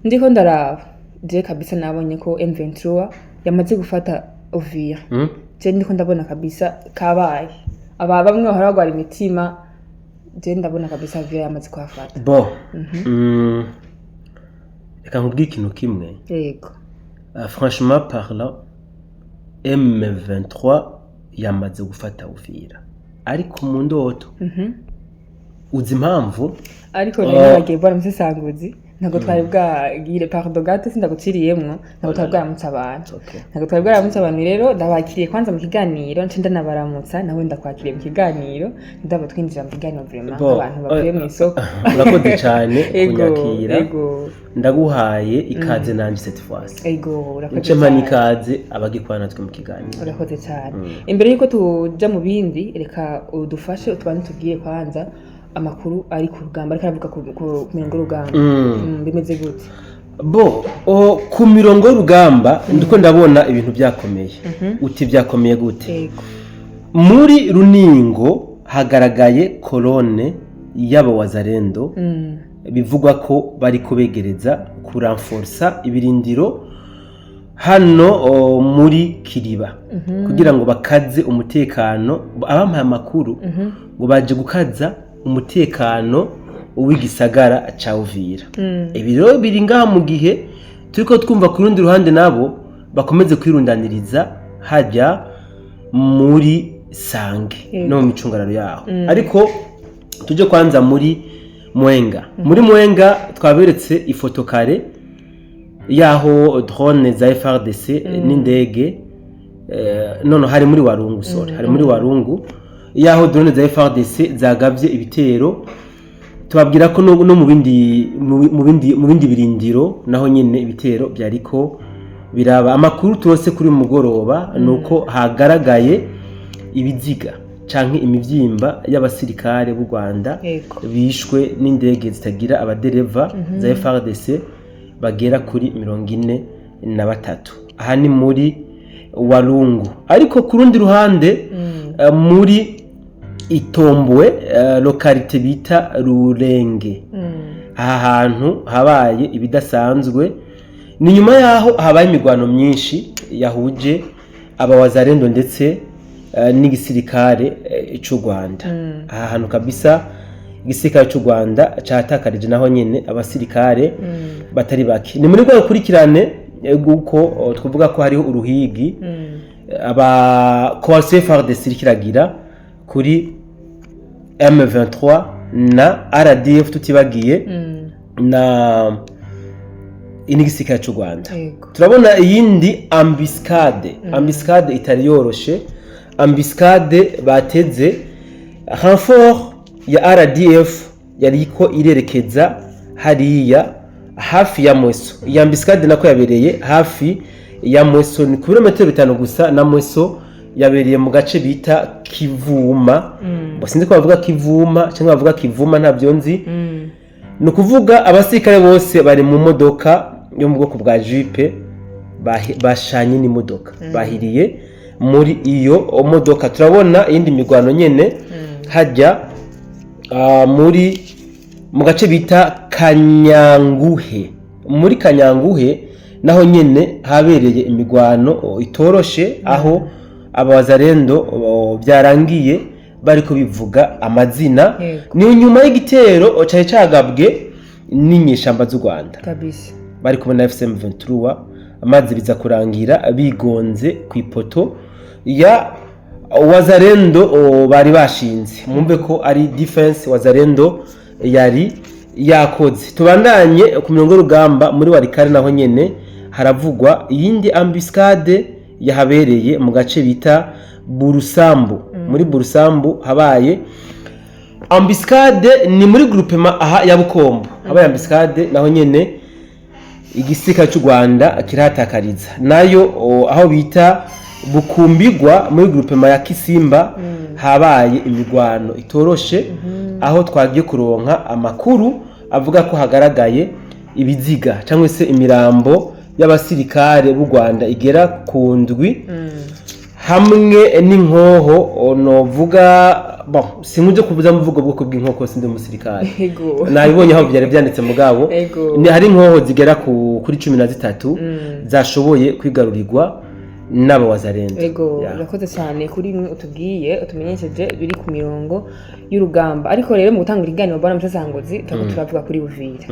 Ndiko ndaraba je kabisa, nabonye ko M23 yamaze gufata Uvira. Je ndiko ndabona kabisa kabaye, aba bamwe bahora bagwara imitima, je ndabona kabisa Uvira yamaze kuhafata. Bon, reka nkubwire ikintu kimwe. Yego. Franchement parlant, M23 yamaze gufata Uvira, ariko mu ndoto. Uzi impamvu? Ariko rero bagiye bora musesanguzi, ntabwo twari bwagire, pardon gato, sindaguciriyemwo, ntabwo twari bwaramutse abantu. Ntabwo twari bwaramutse abantu. Rero ndabakiriye kwanza mu kiganiro, nce ndanabaramutsa. Nawe ndakwakiriye mu kiganiro, ndaba twinjira mu kiganiro vraiment Bon, nk'abantu bavuye mu isoko. Urakoze cyane kunyakira. Ndaguhaye ikaze nanje cette fois. Ego, urakoze Nce mpa cyane. n'ikaze abagikora natwe mu kiganiro. Urakoze cyane. Imbere y'uko tuja mu bindi, reka udufashe utubanze tubwire kwanza amakuru ari ku rugamba, ariko aravuga ku mirongo y'urugamba. Bimeze gute? Bon, ku mirongo y'urugamba ndiko ndabona ibintu byakomeye. Uti byakomeye gute? Yego. Muri Runingo hagaragaye colonne y'abawazarendo, bivugwa ko bari kubegereza kuranforsa ibirindiro hano muri Kiriba kugira ngo bakaze umutekano. Abampaye amakuru ngo baje gukaza umutekano w'igisagara ca Uvira. Ibi rero biri ngaha mu gihe turiko twumva ku rundi ruhande nabo bakomeze kwirundaniriza hajya muri Sange no mu micungararo yaho. Ariko tujye kwanza muri Mwenga. Muri Mwenga twaberetse ifoto kare yaho drone za FARDC n'indege, nono hari muri Warungu, sorry, hari muri Warungu yaho drone za FARDC zagavye ibitero. Tubabwira ko no mu bindi birindiro naho nyine ibitero byariko biraba. Amakuru turose kuri uyu mugoroba ni uko hagaragaye ibiziga canke imivyimba y'abasirikare b'u Rwanda bishwe n'indege zitagira abadereva za FARDC bagera kuri 43. Aha ni muri Walungu. Ariko ku rundi ruhande, muri Itombwe, localité bita Rurenge, aha hantu habaye ibidasanzwe. Ni nyuma yaho habaye imigwano myinshi yahuje abawazarendo ndetse n'igisirikare c'u Rwanda. Aha hantu kabisa igisirikare c'u Rwanda catakarije naho nyene abasirikare batari bake. Ni muri rwa rukurikirane rw'uko twavuga ko hariho uruhigi aba coalition FARDC iriko iragira kuri M23 na RDF, tutibagiye na n'igisirikare c'u Rwanda. Turabona iyindi embuscade, embuscade itari yoroshe, embuscade bateze renfort ya RDF yariko irerekeza hariya hafi ya Mweso. Iyi embuscade nako yabereye hafi ya Mweso, ni ku birometero 5 gusa na Mweso. Yabereye mu gace bita Kivuma. Bo sinzi ko bavuga Kivuma cyangwa bavuga Kivuma, ntabyo nzi. Ni ukuvuga abasirikare bose bari mu modoka yo mu bwoko bwa jeep, bashanye n'imodoka, bahiriye muri iyo modoka. Turabona iyindi mirwano nyene hajya muri mu gace bita Kanyanguhe. Muri Kanyanguhe naho nyene habereye imigwano itoroshe, aho abawazarendo byarangiye bariko bivuga amazina. Ni nyuma y'igitero cari cagabwe n'inyeshamba z'u Rwanda bari kumwe na AFC M23, amazi biza kurangira bigonze ku ipoto ya Wazarendo bari bashinze. Mwumve ko ari défense Wazarendo yari yakoze. Tubandanye ku mirongo y'urugamba muri Walikale, naho nyene haravugwa iyindi embuscade yahabereye mu gace bita Burusambu. Muri Burusambu habaye embuscade, ni muri groupement aha ya Bukombo habaye embuscade, naho nyene igisirikare cy'u Rwanda kirahatakariza. Nayo aho bita Bukumbigwa muri groupement ya Kisimba habaye imigwano itoroshe, aho twagiye kuronka amakuru avuga ko hagaragaye ibiziga cyangwa se imirambo y'abasirikare b'u Rwanda igera ku ndwi, hamwe n'inkoho novuga. Bon, sinkunze kuvuza muvuga ubwoko bw'inkoko, sindi umusirikare. Nabibonye aho byari byanditse, mugabo ni hari inkoho zigera kuri 13 zashoboye kwigarurirwa n'abawazarendo. Urakoze cyane kuri imwe utubwiye, utumenyesheje biri ku mirongo y'urugamba. Ariko rero mu gutanga ikiganiro, bwana Musasangozi, turiko turavuga kuri Uvira.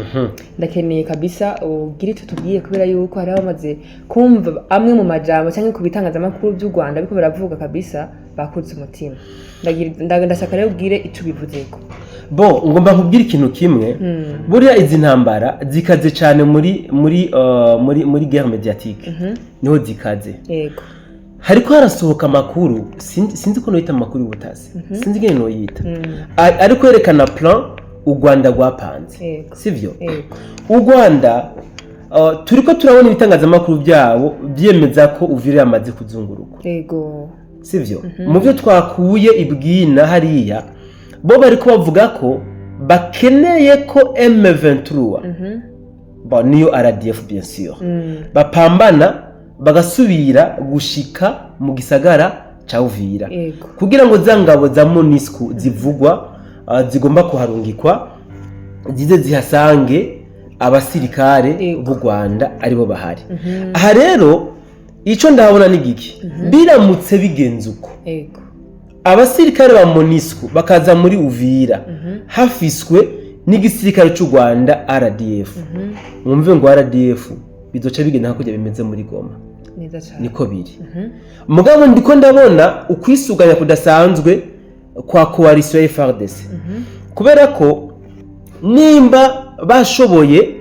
Ndakeneye kabisa ugire icyo tubwiye, kubera yuko hari abamaze kumva amwe mu majambo cyangwa ku bitangazamakuru by'u Rwanda biriko baravuga, kabisa bakutse umutima. Ndashaka rero ubwire ico ubivuzeko. Bon, ngomba nkubwire ikintu kimwe. Buriya izi ntambara zikaze cyane muri guerre médiatique, niho zikaze. Hariko harasohoka amakuru, sinzi ko noyita amakuru y'ubutasi, sinzi ingene noyita, ari kwerekana plan u Rwanda rwapanze. Sivyo? Yego. U Rwanda, turiko turabona ibitangazamakuru byabo byemeza ko Uvira yamaze kuzungurukwa. Sivyo? Mu byo twakuye ibwina hariya, bo bariko bavuga ko bakeneye ko M23, bon, niyo RDF bien sûr, bapambana bagasubira gushika mu gisagara ca Uvira kugira ngo za ngabo za MONUSCO zivugwa, zigomba kuharungikwa, zize zihasange abasirikare b'u Rwanda aribo bahari. Aha rero ico ndahabona ni giki: biramutse bigenze uko, abasirikare ba MONUSCO bakaza muri Uvira hafiswe n'igisirikare cy'u Rwanda RDF, mwumve ngo RDF bizoca bigenda nka kurya bimeze muri Goma. Neza cyane. Niko biri. Mugabo ndiko ndabona ukwisuganya kudasanzwe kwa coalition ya FARDC, kubera ko nimba bashoboye,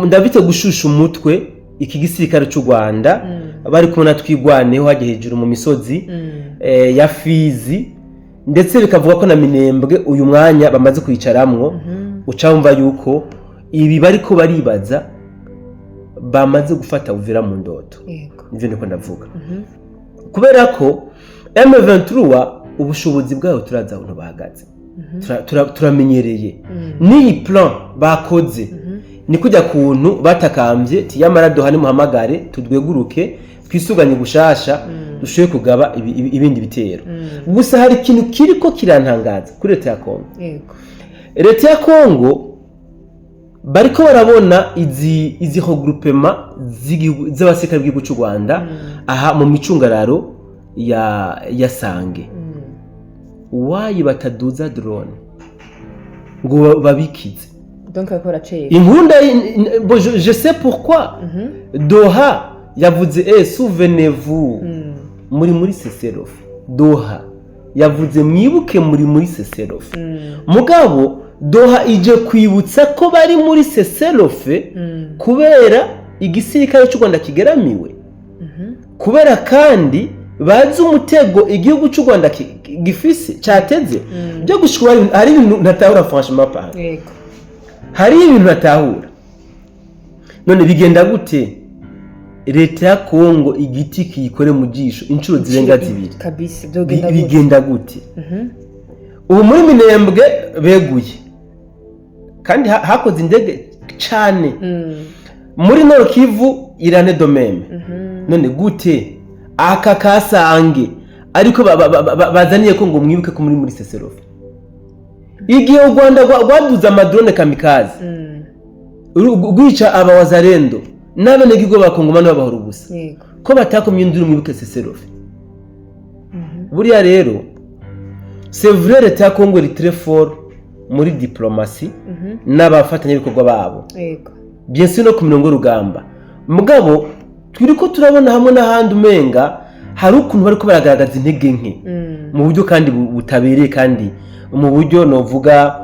ndabite gushusha umutwe iki gisirikare cy'u Rwanda, bari kumwe na Twigwaneho hajya hejuru mu misozi ya Fizi, ndetse bikavuga ko na Minembwe uyu mwanya bamaze kwicaramwo, uca wumva yuko ibi bariko baribaza bamaze gufata Uvira mu ndoto. Nivyo ndiko ndavuga, kubera ko M23 ubushobozi bwayo turazi ahantu bahagaze. Turamenyereye n'iyi plan bakoze, ni kujya kuntu batakambye ti yamara Doha nimuhamagare tudweguruke, twisuganye gushasha, dushoboye kugaba ibindi bitero. Gusa hari ikintu kiriko kirantangaza kuri leta ya Kongo. Leta ya Kongo bariko barabona izi regroupement z'abasirikare b'igihugu cy'u Rwanda aha mu micungararo ya Sange. Wayi bataduza drone ngo babikize? Donc bariko baraceka. Inkunda bon, je sais pourquoi Doha yavuze: "Eh, souvenez-vous, muri cessez-le-feu." Doha yavuze: "Mwibuke muri cessez-le-feu." Mugabo Doha ije kwibutsa ko bari muri cessez-le-feu kubera igisirikare cy'u Rwanda kigeramiwe, kubera kandi bazi umutego igihugu cy'u Rwanda gifise cyateze byo gushika. Hari ibintu ntatahura, franchement parlant. Hari ibintu ntatahura. None bigenda gute leta ya Kongo igiti kiyikore mu jisho inshuro zirenga zibiri? Kabisa, byogenda gute? Bigenda gute? Ubu muri Minembwe beguye kandi hakoze indege cane. Muri Nord Kivu irane de même. None gute aka kasange ariko bazaniye ko ngo mwibuke ko muri cessez-le-feu, igihe u Rwanda rwaduze amadrone kamikaze rwica abawazarendo n'abenegihugu b'abakongomani babahora ubusa, ko batakomye induru mwibuke cessez-le-feu? Buriya rero c'est vrai, leta ya Kongo iri très fort muri diplomatie n'abafatanyabikorwa babo, bien sûr no ku mirongo y'urugamba. Mugabo turiko turabona hamwe n'ahandi umenga hari ukuntu bariko baragaragaza intege nke mu buryo kandi butabereye, kandi mu buryo novuga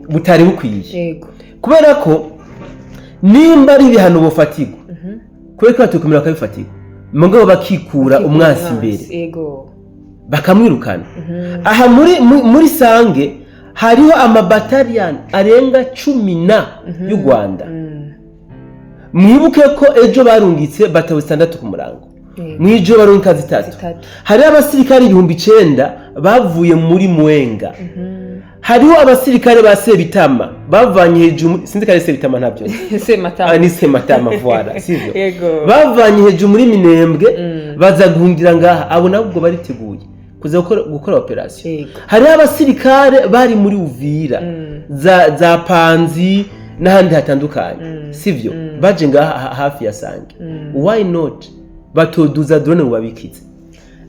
butari bukwiye, kubera ko nimba ari ibihano bofatirwa, kubera ko batukumira bakabifatirwa, mugabo bakikura umwansi imbere, bakamwirukana. Aha muri Sange hariho amabataliyani arenga 10 na y'u Rwanda. Mwibuke ko ejo barungitse batawe 6 ku murango, mw'ijoro barungika 3. 3. Hariho abasirikare 9000 bavuye muri Mwenga. Hariho abasirikare ba Sebitama bavanye hejuru sinzi ko ari Sebitama, ntabyo nzi. Sematama. Ah, ni Sematama, voilà, sivyo? Yego. Bavanye hejuru muri Minembwe. Baza guhungira ngaha. Abo nabo ubwo bariteguye kuza gukora opération. Hariho abasirikare bari muri Uvira, za Panzi n'ahandi hatandukanye, sivyo? Baje ngaha hafi ya Sange. Why not batoduza drone ngo babikize,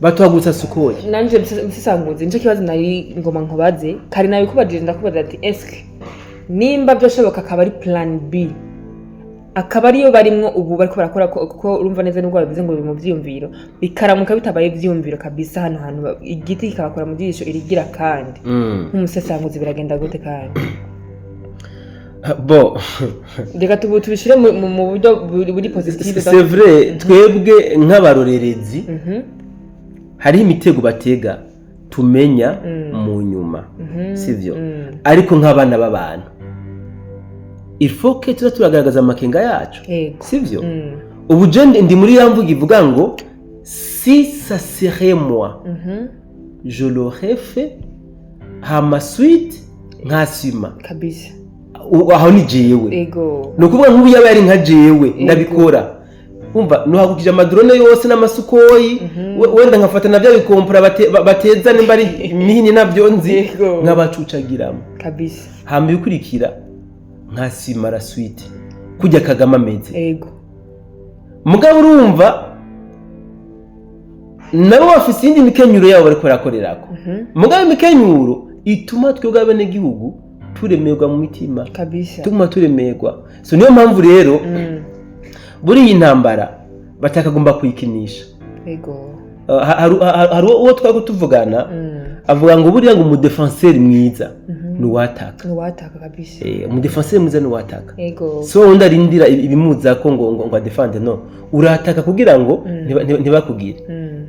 batohagurutsa Sukhoi? Nanje musesanguzi, nico kibazo nari ngoma nkubaze kare, nabikubajije, ndakubaza ati: "Eske nimba byoshoboka akaba ari plan B, akaba ariyo barimwo ubu bariko barakora?" Kuko urumva neza, nubwo babivuze ngo biri mu vyiyumviro, bikaramuka bitabaye ivyiyumviro kabisa, hano hantu igiti kikabakora mu jisho irigira kandi, nk'umusesanguzi biragenda gute kandi? Bo. Reka tubishire mu buryo buri positive. C'est vrai, twebwe nk'abarorerezi hariho imitego batega tumenya mu nyuma, sivyo? Ariko nk'abana b'abantu, il faut que tuza turagaragaza amakenga yacu, sivyo? Ubu je ndi muri ya mvugo ivuga ngo: "Si ça serait moi, je l'aurais fait", hama suite nkasima. Aho ni jewe. Ni ukuvuga nk'ubu yaba yari nka jewe ndabikora, umva, nuhagukije ama drone yose n'ama Sukhoi, wenda nkafata na bya bikompora bateza nimba ari imihini nabyo nzi, nkabacucagiramo. Hama ibikurikira nkasima la suite, kujya Kagame ameze. Mugabo urumva nabo bafise iyindi mikenyuro yabo bariko barakorerako. Mugabo imikenyuro ituma twebwe abenegihugu turemerwa mu mitima, tuguma turemerwa. So niyo mpamvu rero buri iyi ntambara batakagomba kuyikinisha. Hari uwo twari tuvugana, avuga ngo buriya ngo umu défenseur mwiza ni uwataka. Nuwataka kabisa. Umu défenseur mwiza ni uwataka. So wundi arindira ibimuzako ngo adefande, no urataka kugira ngo ntibakugire,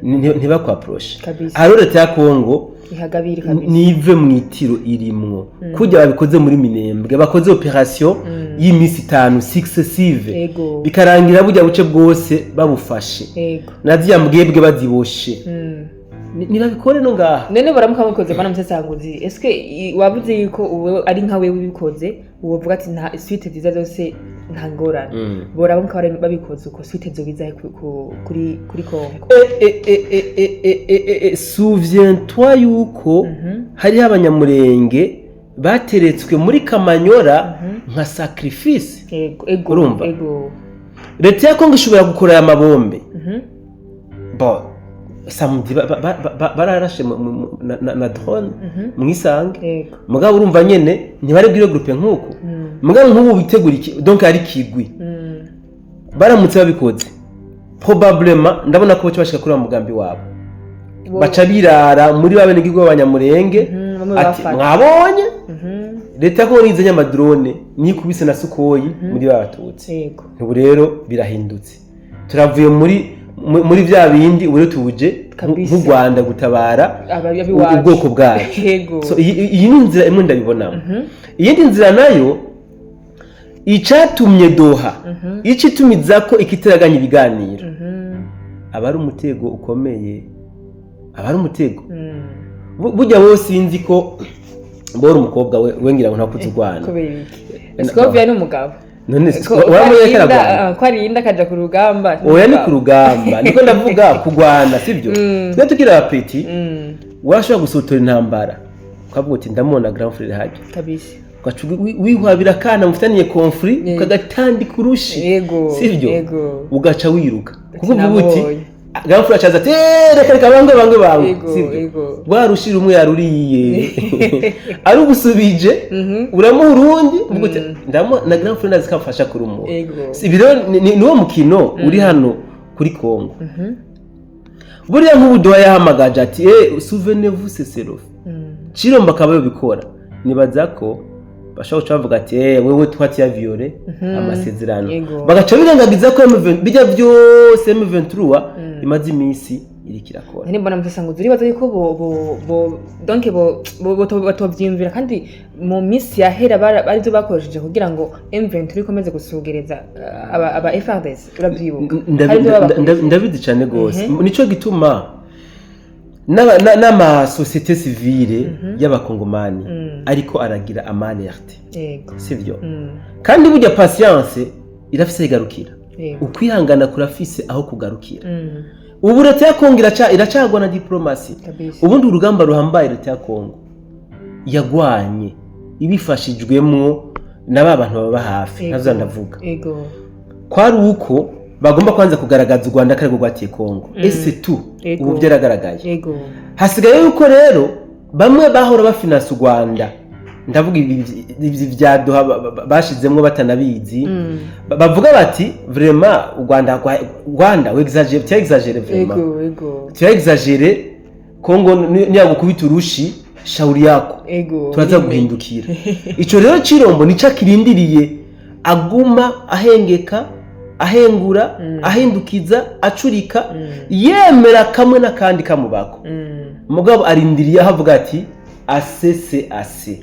ntibakwaproshe. Hariho leta ya Kongo ihagabire kabisa. Nive mu itiro irimwo, kujya babikoze muri Minembwe, bakoze opération y'iminsi 5 successive, bikarangira burya buce bwose babufashe, na ziriya mbwebwe baziboshe. Nibabikore no ngaha. None baramuka mukoze, bana musesanguzi, eske wavuze yuko ubu ari nka wewe ubikoze uwovuga ati nta suite nziza zose, nta ngorane. Boramuka babikoze uko, suite zobizahe kuri Kongo? Souviens-toi yuko hariho Abanyamurenge bateretswe muri Kamanyora nka sacrifice. ego ego Urumva? Ego. Leta ya Kongo ishobora gukora aya mabombe. Bon, samedi bararashe na drone mwisange. Mugabo urumva nyene ntibari bwire groupe nk'uko. Mugabo nk'ubu bitegura iki, donc ari kigwi. Baramutse babikoze, probablement ndabona ko baca bashika kuri wa mugambi wabo, baca birara muri ba benegihugu b'Abanyamurenge, bamwe ati bafata. Mwabonye leta ko nizanye ama drone nikubise na Sukhoi muri ba Batutsi. Ubu rero birahindutse, turavuye muri bya bindi, ubu rero tuje nk'u Rwanda gutabara abiwacu. Ubwoko bwacu. So, iyi ni inzira imwe ndabibonamo. Iyindi nzira nayo, icatumye Doha ica itumiza ko ikitaraganya ibiganiro, aba ari umutego ukomeye, aba ari umutego. Burya wowe sinzi ko bora umukobwa we ngira ngo ntakuze urwana. Kubera iki? Scovia ni umugabo. None waramubonye ko aragwana? Ko arinda akaja ku rugamba. Oya, ni ku rugamba niko ndavuga, kugwana sibyo. Twe tukiri aba petits, washobora gusotora intambara ukavuga uti: "Ndamubona grand frère hajya." Ugaca wihwabira akana mufitaniye conflit, ukagatandika urushi, sibyo? Yego. Ugaca wiruka kuko uvuga uti Sinabonye. grand frère acaza ati: "Eh, reka reka, bangwe bangwe bangwe." Sibyo? Yego. Rwa rushi rumwe yaruriye arugusubije, uramuha urundi, uvuga uti: "Na grand frère ndazi ko amfasha kurumuha." Si ibi rero ni wo mukino uri hano kuri Kongo. Buriya nk'ubu Doha yahamagaje ati: "Eh, souvenez-vous cessez-le-feu." Chilombo akaba yobikora, nibaza ko bashobora guca bavuga ati: "Eh, wewe twati violé amasezerano." Bagaca birengagiza ko M20 bijya byose M23 imaze iminsi iriko irakora. None mbona musesanguzi, uribaza yuko bo donc bo batovyiyumvira kandi mu minsi yahera arivyo bakoresheje kugira ngo M23 ikomeze gusugereza aba FARDC, uravyibuka? Arivyo babakoresheje. Ndabizi cane gose. Nico gituma n'ama société civile y'Abakongomani ariko aragira ama alerte, sivyo? Kandi burya patience irafise igarukira. Ukwihangana kurafise aho kugarukira. Ubu leta ya Kongo iracagwa na diplomatie. Ubundi urugamba ruhambaye leta ya Kongo yagwanye ibifashijwemwo na ba bantu baba hafi, ntazo ndavuga, kwari uko bagomba kwanza kugaragaza u Rwanda ko arirwo rwatiye Kongo. Ese tu ubu byaragaragaye. Hasigaye yuko rero bamwe bahora bafinansa u Rwanda, ndavuga ibi bya Doha bashizemwo batanabizi, bavuga bati: "Vraiment, u Rwanda, Rwanda wexagère, tu exagères vraiment." ego ego "Tu exagères. Kongo niyagukubita urushi, shauri yako." Turaza guhindukira. Ico rero Cirombo nico akirindiriye, aguma ahengeka, ahengura, ahindukiza, acurika, yemera kamwe n'akandi kamubako. Mugabo arindiriye aho avuga ati: "Assez, c'est assez."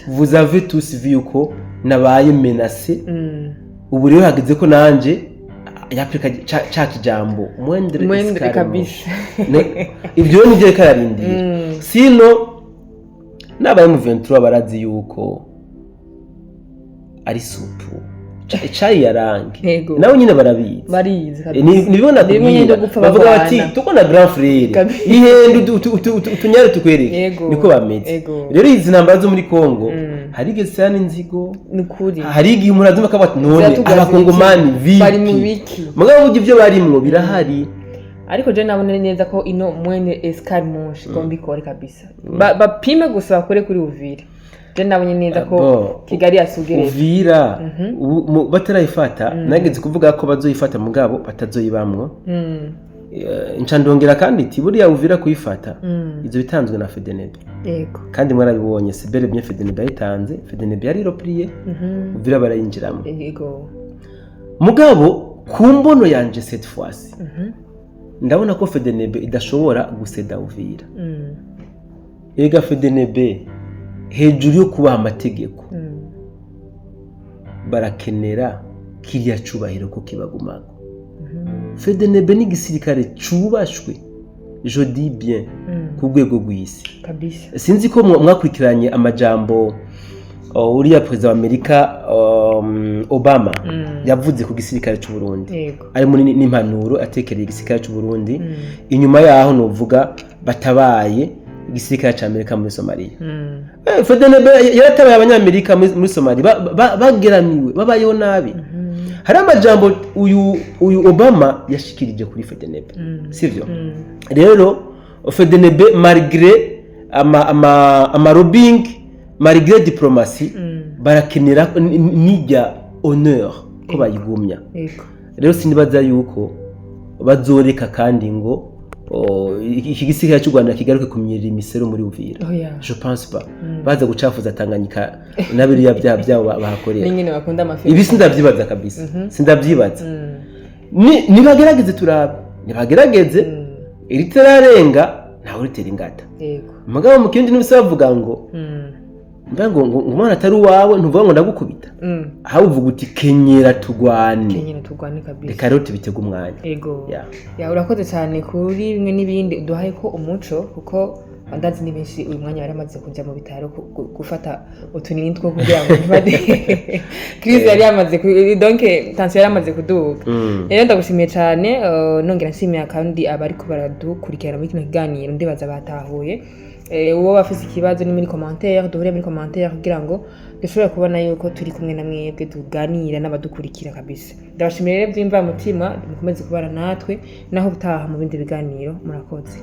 Vous avez tous vu yuko nabaye menacé. Ubu rero hageze ko nanje yapurika ca kijambo "moindre moindre escarmouche." Ibyo rero nivyo reka ararindira. Sino n'aba M23 barazi yuko ari supu icayi yarange. Nabo nyine barabizi. Barizi. Nibyo Bimwe nyine nakubwira. byo gupfa Bavuga bagwana. bati: "Tuko na grand frère." Ihende utunyare tukwereke. Niko bameze. Rero izi ntambara zo muri Kongo, hari igihe zisana n'inzigo. Ni ukuri. Hari igihe umuntu azumva akavuga ati: "None Ziratugaza abakongomani ibiki? Bari mu vipi?" biki? Mugabo burya ibyo barimwo birahari. Ariko je nabona neza ko ino moindre escarmouche igomba ikore kabisa. Bapime gusa bakore kuri Uvira. Je nabonye neza ko Bon. Kigali yasugereje. Uvira ubu batarayifata, nageze kuvuga ko bazoyifata mugabo batazoyibamwo. Nca ndongera kandi iti buriya Uvira kuyifata, izo bitanzwe na FDNB. Kandi mwarabibonye, c'est bel et bien FDNB yayitanze. FDNB yari replié, Uvira barayinjiramo. Mugabo ku mbono yanje, cette fois ndabona ko FDNB idashobora guseda Uvira. Ega FDNB, hejuru yo kubaha amategeko, barakenera kiriya cubahiro ko kibagumako. FDNB ni igisirikare cubashwe, je dis bien, ku rwego rw'isi. Sinzi ko mwakurikiranye amajambo uriya perezida wa Amerika Obama yavuze ku gisirikare cy'u Burundi, arimo n'impanuro atekereye igisirikare cy'u Burundi. Inyuma yaho novuga batabaye igisirikare cya Amerika muri Somalia. FDNB yaratabaye abanyamerika muri Somalia, bageramiwe, babayeho nabi. Hari amajambo uyu Obama yashikirije kuri FDNB, sivyo? Rero FDNB, malgré ama lobbying, malgré diplomatie, barakenera nijya honneur ko bayigumya. Rero sinibaza yuko bazoreka kandi ngo iki gisirikare cy'u Rwanda kigaruke kumyirira imisero muri Uvira. Oya. Je pense pas. Baza gucafuza Tanganyika na biriya byaha byabo bahakorera. N'ingene bakunda amafi. Ibi sindavyibaza kabisa, sindavyibaza. Nibagerageze turabe, nibagerageze. Iritararenga ntawe uritera ingata. Mugabo mu kindi n'ibisa bavuga ngo mba ngo umwana atari uwawe ntuvuga ngo ndagukubita, aho uvuga uti: "Kenyera tugwane." Kenyera tugwane kabisa. Reka rero tubitege umwanya. Ya, urakoze cyane kuri bimwe n'ibindi uduhaye ko umuco, kuko ndazi ni benshi uyu mwanya bari bamaze kujya mu bitaro gufata utunini two kugira ngo ntibade crise yari yamaze donc tension yari yamaze kuduga. Rero ndagushimiye cyane, nongera nshimira kandi abariko baradukurikirana muri kino kiganiro. Ndibaza batahuye. Uwo bafise ikibazo ni muri commentaire, duhure muri commentaire kugira ngo dushobore kubona yuko turi kumwe na mwebwe, tuganira n'abadukurikira kabisa. Ndabashimiye rero by'imvamutima, mukomeze kubana natwe naho utaha mu bindi biganiro. Murakoze.